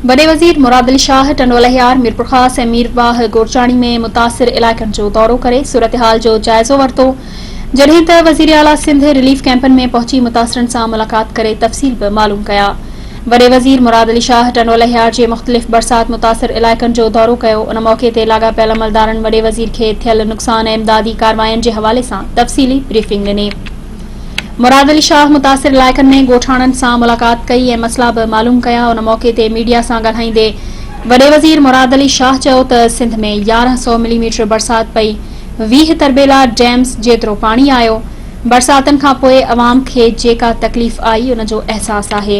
وڏي وزير مراد علي شاهه ٽنڊوالهيار، ميرپورخاص ۽ ميرواهه گورچاڻي ۾ متاثر علائقن جو دورو ڪري صورتحال جو جائزو ورتو، جڏهن ته وزيراعليٰ سنڌ رليف ڪئمپن ۾ پهچي متاثرن سان ملاقات ڪري تفصيل به معلوم ڪيا. وڏي وزير مراد علي شاهه ٽنڊوالهيار جي مختلف برسات متاثر علائقن جو دورو ڪيو، ان موقعي تي لاڳاپيل عملدارن وڏي وزير کي ٿيل نقصان ۽ امدادي ڪاررواين جي حوالي سان تفصيلي بريفنگ ڏني. مراد علي شاهه متاثر علائقن ۾ ڳوٺاڻن سان ملاقات ڪئي ۽ مسئلا به معلوم ڪيا، ان موقعي تي ميڊيا سان ڳالهائيندي وڏي وزير مراد علي شاهه چيو ته سنڌ ۾ 1100 ملي ميٽر برسات پئي، 20 تربيلا ڊيمز جيترو پاڻي آيو، برساتن کانپوء عوام کي جيڪا تڪليف آئي ان جو احساس آهي.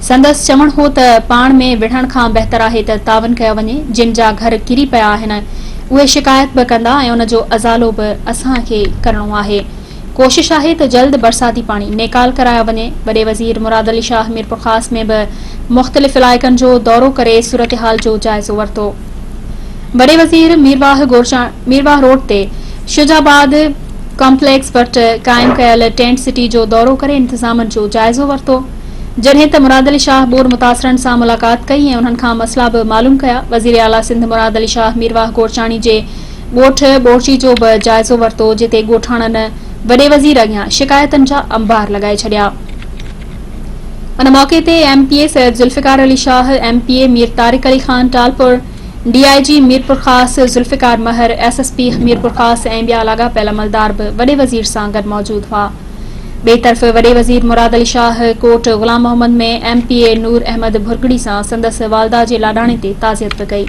سندس چوڻ هو ته پاڻ ۾ وڙهڻ کان بهتر آهي ته تعاون ڪيو وڃي، جن جا گهر ڪري پيا آهن اهي شڪايت به ڪندا ۽ ان جو ازالو به اسان کي ڪرڻو آهي. ڪوشش آهي ته جلد برساتي پاڻي نيڪال ڪرايو وڃي، وڏي وزير مراد علي شاهه ميرپورخاص ۾ به مختلف علائقن جو دورو ڪري صورتحال جو جائزو ورتو. وڏي وزير ميرواهه ميرواهه روڊ تي شجاع آباد ڪامپليڪس وٽ قائم ڪيل ٽينٽ سٽي جو دورو ڪري انتظامن جو جائزو ورتو، جڏهن ته مراد علي شاهه ٻوڏ متاثرن سان ملاقات ڪئي ۽ انهن کان مسئلا به معلوم ڪيا، وزيراعليٰ سنڌ مراد علي شاهه ميرواهه گورچاڻي جي ڳوٺ ٻورچي جو به جائزو ورتو جتي ڳوٺاڻن وڏي وزير اڳيان شڪايتن جا انبار لڳائي ڇڏيا. ان موقعي تي M P A Syed Zulfiqar Ali Shah, M P A Mir Tariq Ali Khan Talpur, D I G Mirpurkhas Zulfiqar Mahar, S S P Mirpurkhas ۽ ٻيا لاڳاپيل عملدار به وڏي وزير سان گڏ موجود هئا. ٻئي طرف وڏي وزير مراد علي شاهه ڪوٽ غلام Muhammad ۾ M P A Noor Ahmed Bhurgri سان سندس والده جي لاڏاڻي تي تعزيت به ڪئي.